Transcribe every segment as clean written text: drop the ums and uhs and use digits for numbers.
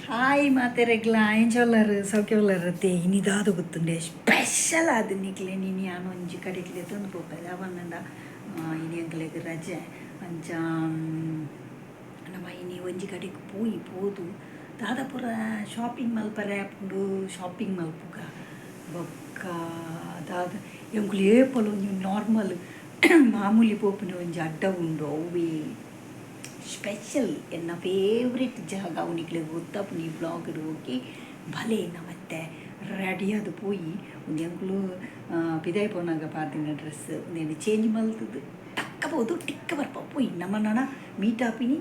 Hi ಮಾತೆರೆಗ್ಲ ಎಂಚೊಲ್ಲರ್ ಸೌಖ್ಯೊಲ್ಲರ್ ತೇ ಇನಿದಾದ ಗೊತ್ತುಂಡೆ special ಆದ್ ನಿಕ್ಲೆ ಇನಿ ಯಾನ್ ಒಂಜಿ ಕಡೆಕ್ ಲೆತೊಂದು ಪೋಪೆ ದಾದ ಪಂಡ ಇನಿ ಎಂಕ್ಲೆಗ್ ರಜೆ ಅಂಚ ನಮ ಇನಿ ಒಂಜಿ ಕಡೆಕ್ ಪೋಯಿ ಪೋದು ದಾದ ಪೂರ ಶಾಪಿಂಗ್ ಮಲ್ಪರೆ ಆಪುಂಡು ಶಾಪಿಂಗ್ ಮಲ್ಪುಗ ಬೊಕ್ಕ ದಾದ ಎಂಕುಲು ಏಪೊಲ ಒಂಜಿ ನಾರ್ಮಲ್ ಮಾಮೂಲಿ ಪೋಪುನ ಒಂಜಿ ಅಡ್ಡ ಉಂಡು ಅವ್ವೇ ಸ್ಪೆಷಲ್ ಎನ್ನ ಫೇವ್ರೆಟ್ ಜಾಗ ಅವು ನಿಕ್ಲೆಗ್ ಗೊತ್ತಾಪುಂಡು ಈ ಬ್ಲಾಗ್ಡ್ ಓಕೆ ಭಲೆ ನಮತ್ತೆ ರೆಡಿಯಾದ್ ಪೋಯಿ ಉಂದು ಎಂಕುಲು ಪಿದಾಯಿ ಪೋನಾಗ ಪಾಡ್ದಿನ ಡ್ರೆಸ್ ಉಂದೆನ್ ಚೇಂಜ್ ಮಲ್ತುದು ಟಕ್ಕ ಪೋದು ಟಿಕ್ಕ ಬರ್ಪ ಪೋಯಿ ನಮ ನನ ಮೀಟ್ ಆಪಿನಿ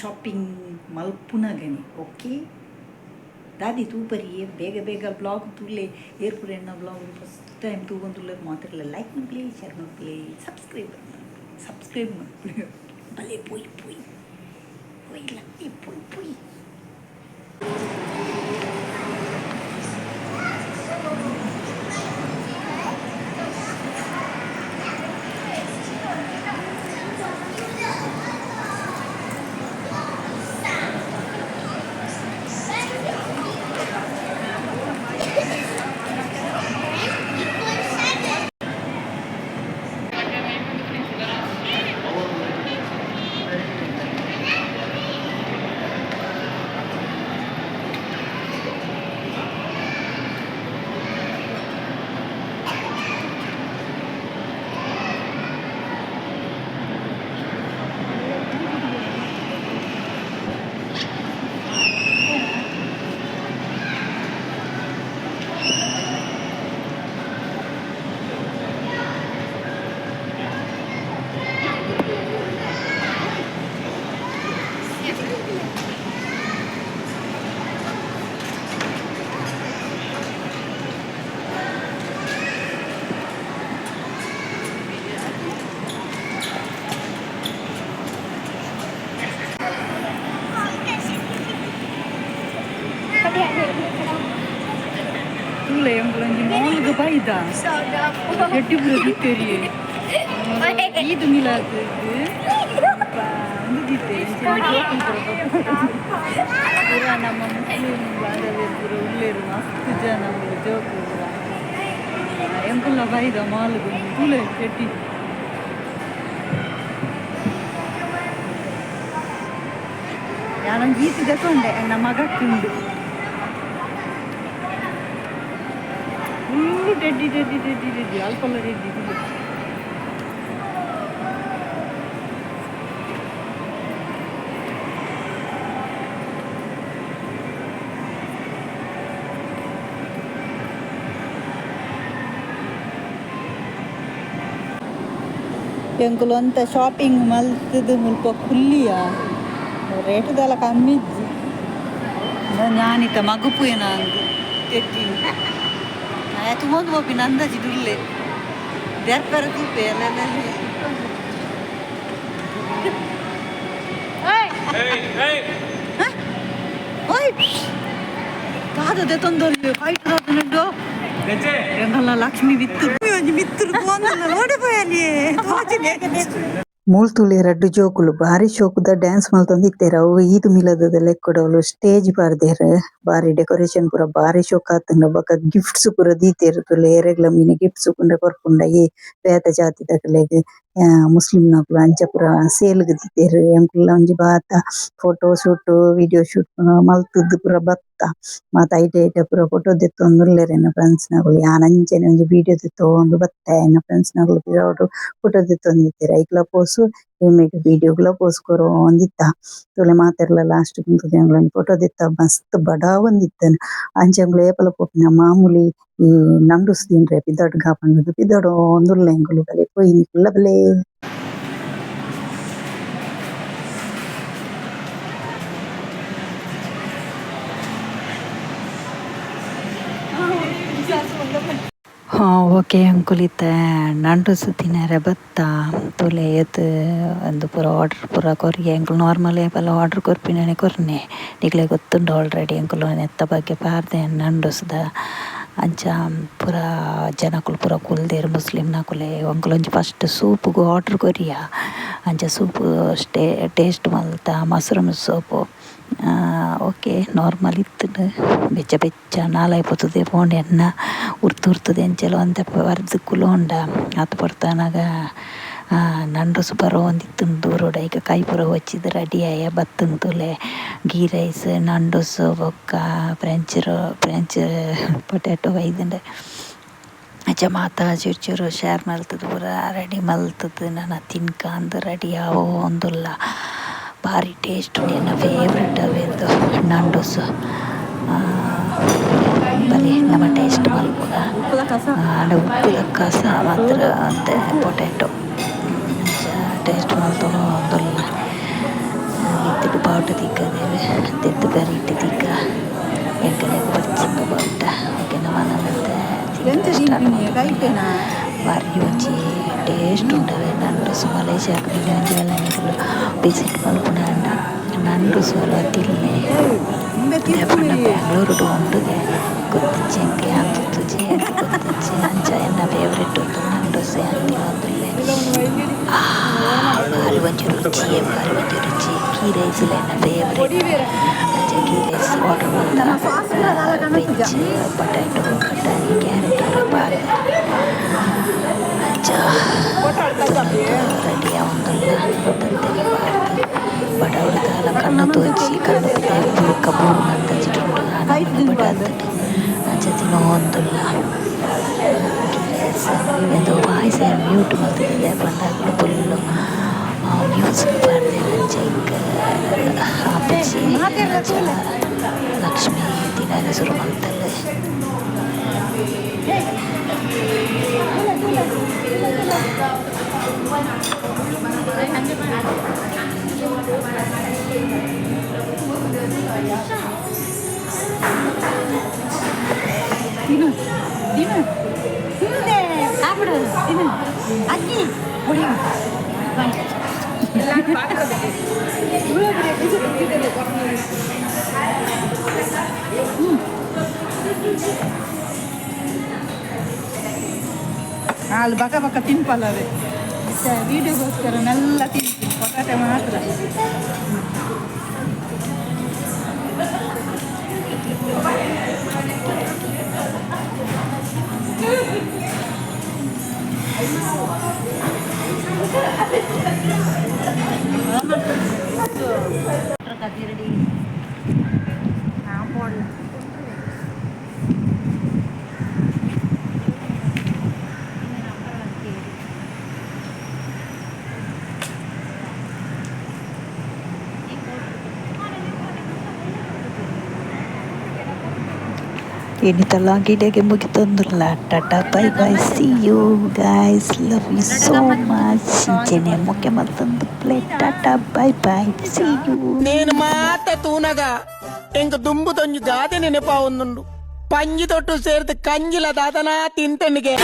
ಶಾಪಿಂಗ್ ಮಲ್ಪುನಗನೆ ಓಕೆ ದಾದಿ ತೂಪರಿ ಬೇಗ ಬೇಗ ಬ್ಲಾಗ್ ತೂಲೆ ಏರ್ಪುರ ಎನ್ನ blog first time ತೂವೊಂದುಲ್ಲೆರ್ ಮಾತೆರ್ಲ ಲೈಕ್ ಮಲ್ಪುಲೆ ಶೇರ್ ಮಲ್ಪುಲೆ ಸಬ್ಸ್ಕ್ರೈಬ್ ಸಬ್ಸ್ಕ್ರೈಬ್ ಮಲ್ಪುಲೆ ಬಲೆ ಪೋಯಿ ಪೋಯಿ ಪೋಯಿ ಲಕ್ಕಿ ಪೋಯಿ ಪೋಯಿ. ತೂಲೆ ಎಂಕುಲೊಂಜಿ ಮಾಲ್ಗ್ ಬೈದ ಎಡ್ಡಿ ಪೂರ ದಿತ್ತೇರಿ ಈದ್ ಮಿಲಾದ್ ಉಂದು ದಿತ್ತೆ ಪೂರ ನಮ್ಮ ಮುಸ್ಲಿಂ ಬಾಂಧವ್ಯರು ಪೂರ ಉಲ್ಲೆರ್ ಮಸ್ತ್ ಜನ ಉಲ್ಲೆರ್ ಜೋಕುಲು ಪೂರ ಎಂಕುಲ್ನ ಬೈದ ಮಾಲ್ಗ್ ತೂಲೆ ಎಡ್ಡಿ. ಯಾನೊಂಜಿ ಈತ್ ದೆಕೊಂಡೆ ಎನ್ನ ಮಗಕ್ ಉಂಡು full teddy teddy teddy teddy ಅಲ್ಪಲ್ಲ teddy full. ಎಂಕುಲು ಒಂತೆ ಶಾಪಿಂಗ್ ಮಲ್ತುದು ಮುಲ್ಪ ಕುಲ್ಲಿಯ ರೇಟ್ ದಾಲ ಕಮ್ಮಿ ಇಜ್ಜಿ ಜ್ಞಾನಿತ ಮಗುಪುಯನ ಅಂದ್ ಟೆಡ್ಡಿ ತೂವೊಂದು ಪೋಪಿನ ಅಂದಾಜಿ ದುಲ್ಲೆ ದೇರ್ಪೆರ ತೂಪೆ ಅಲ್ಲ. ಓಯ್ ದಾದ ದೆತೊಂದೊಲ್ಲೆ ಫೈಟ್ ದಾದ ಎಂಕಲ್ನ ಲಕ್ಷ್ಮಿ ಬಿತ್ತುರು ಒಂಜಿ ಮಿತ್ತುರು ತೂವೊಂದುಲ್ಲ ಓಡೆ ಪೋಯಲಿ ತೋಜಿನೆ. ಮೂಲ್ತುಲೆ ರಡ್ಡ್ ಜೋಕುಲು ಬಾರಿ ಶೋಕುದ ಡ್ಯಾನ್ಸ್ ಮಲ್ತೊಂದಿತ್ತೆರ್ ಅವು ಈದ್ ಮಿಲಾದ್ ಲೆಕ್ಕೊಡು ಸ್ಟೇಜ್ ಪಾಡ್ದೆರ್ ಬಾರಿ ಡೆಕೋರೇಷನ್ ಪೂರ ಬಾರಿ ಶೋಕ್ ಆತುಂಡು ಬೊಕ ಗಿಫ್ಟ್ಸ್ ಪೂರ ದೀತೆರ್ ತೂಲೆ ಏರೆಗ್ಲ ಮಿನಿ ಗಿಫ್ಟ್ಸ್ ಪಂಡ ಕೊರ್ಪುಂಡ ಈ ಬೇತೆ ಜಾತಿದಕಲೆಗ್ ಮುಸ್ಲಿಂ ನಕುಲು ಅಂಚ ಪೂರ ಸೇಲ್ ಗ್ ದೀತೆರ್ ಎಂಕುಲ್ಲ ಒಂಜಿ ಮಾತ photo shoot video shoot ಮಲ್ತುದು ಪೂರ ಬತ್ತ ಮಾತ ಐಟ್ ಐಟ್ ಪೂರ ಫೋಟೋ ದೆತ್ತೊಂದುಲ್ಲೆರ್ ಎನ್ನ ಫ್ರೆಂಡ್ಸ್ ನಕುಲು ಯಾನ್ ಅಂಚನೆ ಒಂಜಿ ವಿಡಿಯೋ ದೆತ್ತೊಂದು ಬತ್ತೆ ಎನ್ನ ಫ್ರೆಂಡ್ಸ್ ನಕುಲು ಪಿರವುಡು ಫೋಟೋ ದೆತ್ತೊಂದಿತ್ತೆರ್ ಐಕ್ಲ ಪೋಸು ಎಮೆಗ್ ವಿಡಿಯೋಗ್ಲ ಪೋಸ್ ಕೊರೊಂದಿತ್ತ ತೂಲೆ ಮಾತೆರ್ಲ ಲಾಸ್ಟ್ ಉಂತುದು ಎಂಕ್ಲೆನ ಫೋಟೋ ದೆತ್ತ ಮಸ್ತ್ ಬಡಾವೊಂದಿತ್ತುಂಡು ಅಂಚ ಎಂಕುಲು ಏಪಲ ಪೋಪಿನ ಮಾಮೂಲಿ ಈ ನಂಡುಸ್ ತಿನ್ರೆ ಪಿದಾಡ್ಗ ಪಂಡುದು ಪಿದಾಡೊಂದುಲ್ಲ ಎಂಕುಲು ಬಲೆ ಪೋಯಿ ನಿಕುಲ್ಲ ಬಲೆ. ಓಕೆ ಎಂಕುಲು ಇತ್ತೆ ನಂಡುಸ್ ತಿನರೆ ಬತ್ತ ತೂಲೆ ಏತ್ ಉಂದು ಪೂರ ಆರ್ಡರ್ ಪೂರ ಕೊರಿಯೆ ಎಂಕುಲು ನಾರ್ಮಲ್ ಏಪಲ ಆರ್ಡರ್ ಕೊರ್ಪಿನನೆ ಕೊರ್ನೆ ನಿಕ್ಲೆಗ್ ಗೊತ್ತುಂಡು ಆಲ್ರೆಡಿ ಎಂಕುಲು ನೆತ್ತ ಬಗ್ಗೆ ಪಾರ್ದೆ ನಂಡುಸ್ದ ಅಂಚ ಪೂರ ಜನಕುಲು ಪೂರ ಕುಲ್ದೆರ್ ಮುಸ್ಲಿಂನಕುಲೆ ಎಂಕುಲು ಒಂಜಿ ಫಸ್ಟ್ ಸೂಪುಗು ಆರ್ಡರ್ ಕೊರಿಯ ಅಂಚ ಸೂಪು ಟೇಸ್ಟ್ ಮಲ್ತ ಮಶ್ರೂಮ್ ಸೂಪು. ಓಕೆ ನಾರ್ಮಲ್ ಇತ್ತುಂಡು ಬೆಚ್ಚ ಬೆಚ್ಚ ನಾಲಾಯಿ ಪೊತುದೆ ಪೋಂಡು ಎನ್ನ ಉರ್ತು ಉರ್ತುದು ಎಂಚಲ ಒಂತೆ ಬರ್ದು ಕುಲೋಂಡ ಆತ್ ಪೊರ್ತುನಗ ನಂಡುಸ್ ಬರೋಂದಿತ್ತುಂಡು ದೂರೊಡು ಐಕ್ ಕೈ ಪೂರ ಒಚ್ಚಿದ್ ರೆಡಿ ಆಯ ಬತ್ತುಂಡು ತೂಲೆ ಗೀ ರೈಸ್ ನಂಡುಸ್ ಬೊಕ್ಕ ಫ್ರೆಂಚ್ ಫ್ರೆಂಚ್ ಪೊಟೆಟೊ ಬೈದುಂಡು ಅಂಚ ಮಾತ ಚೂರು ಚೂರು ಶೇರ್ ಮಲ್ತುದು ಪೂರ ರೆಡಿ ಮಲ್ತುದು ನನ ತಿನ್ಕಾಂದ್ ರೆಡಿ ಆವೊಂದುಲ್ಲ ಬಾರಿ ಟೇಸ್ಟ್ ಉಂಡು ಎನ್ನ ಫೇವರೇಟ್ ಅವೆಂದು ನಂಡುಸ್ ಬಲೆ ನಮ ಟೇಸ್ಟ್ ಮಲ್ಪುಗ ಆಂಡ ಉಪ್ಪುದ ಕಸ ಮಾತ್ರ ಒಂತೆ ಪೊಟೆಟೊ ಅಂಚ ಟೇಸ್ಟ್ ಮಲ್ತೊಂದುಲ್ಲ ಮಿತ್ತುಡು ಬಾವುಟ ತಿಕ್ಕದೆರ್ ದೆತ್ತ್ ಬರಿಟ್ ತಿಕ್ಕ ಎಂಕಲೆಗ್ ಬೊರ್ಚಿ ಬಾವುಟ ಓಕೆ ನಮ ಒಂತೆ ಸ್ಟಾರ್ಟ್ ಮಲ್ಪುಗ ಬಾರಿ ಒಂಜಿ ಟೇಸ್ಟ್ ಉಂಡು ಅವೆ ನಂಡುಸ್ ಮಲೇಷ್ಯಾಗ್ ಒಂಜಿ ವೇಳೆ ನಿಕುಲು ವಿಸಿಟ್ ಮಲ್ಪುನಾಂಡ ನಂಡುಸ್ ಓಲ ತಿನ್ಲೆ ದಾಯೆ ಪಂಡ ಬ್ಯಾಂಗ್ಳೂರುಡು ಉಂಡುಗೆ ಗೊತ್ತಿಜ್ಜಿ ಎಂಕ್ ಯಾನ್ ತುತ್ತುಜಿ ಎಂಕ್ ಗೊತ್ತಿಜ್ಜಿ ಅಂಚ ಎನ್ನ ಫೇವರೇಟ್ ಉಂದು ನಂಡುಸ್ ಯಾನ್ ತಿನೊಂದುಲ್ಲೆ ಬಾರಿ ಒಂಜಿ ರುಚಿಯೇ ಬಾರಿ ಒಂಜಿ ರುಚಿ ಗೀ ರೈಸ್ ಲ ಎನ್ನ ಫೇವರೇಟ್ ಅಂಚ ಗೀ ರೈಸ್ ಆರ್ಡರ್ ಮಲ್ತ ವೆಜ್ ಪೊಟೆಟೊ ಬಟಾಣಿ ಕ್ಯಾರೆಟ್ ಪೂರ ಪಾರ್ದೆರ್ ಅಂಚ ತಿನೊಂದು ರೆಡಿ ಆವೊಂದುಲ್ಲ ಒಂತೆ ಪಾರ್ದ್ ಬಡವುಡು ದಾಲ ಕಣ್ಣು ತೋಜಿ ಕಣ್ಣು ಪಿದಾಯಿ ಬುರ್ಕ ಬೂರುನಂಚಿನ ಉಂಡು ಆ ನಮೂನೆ ಬಡಾತ್ಂಡ್ ಅಂಚ ತಿನೊಂದುಲ್ಲ ಗೀ ರೈಸ್ ಉಂದು ವಾಯ್ಸ್ ಯಾನ್ ಮ್ಯೂಟ್ ಮಲ್ತುದು ದಾಯೆ ಪಂಡ ಅಕುಲು ಫುಲ್ಲ್ ಮ್ಯೂಸಿಕ್ ಪಾಡ್ದೆರ್ ಅಂಚ ಎಂಕ್ ಆಪುಜಿ ಅಂಚ ಲಕ್ಷ್ಮಿ ತಿನರೆ ಸುರು ಮಲ್ತಲ್. ತಿನ್ನು ತಿನ್ನು ತಿನ್ನೆ ಸಾಪಿಡು ತಿನ್ನು ಅಕ್ಕಿ பொடி இவ்வளோ பெரிய பீஸ் ಅಲ್ಲಿ ಬಕ ಬಕ ತಿನ್ಪಲ್ಲವೇ ವೀಡಿಯೋಗೋಸ್ಕರ ನೆಲ್ಲ ತಿಂತೀನಿ ಪೊಟಾಟೆ ಮಾತ್ರ. ಇನಿತಲ ಗಿಡಗೆ ಮುಗಿತೊಂದುಲ್ಲ. Tata bye bye, see you guys, love you so much. ಇಂಚೆನೆ ಮೊಕೆ ಮಲ್ತೊಂದು plate. Tata bye bye, see you. నేను మాత తూనగా ఇంక దుంబు తొంజు గాదె నెనపా ఉందుండు పంజి తొట్టు సేర్తు కంజిల దాదనా తింటనికే.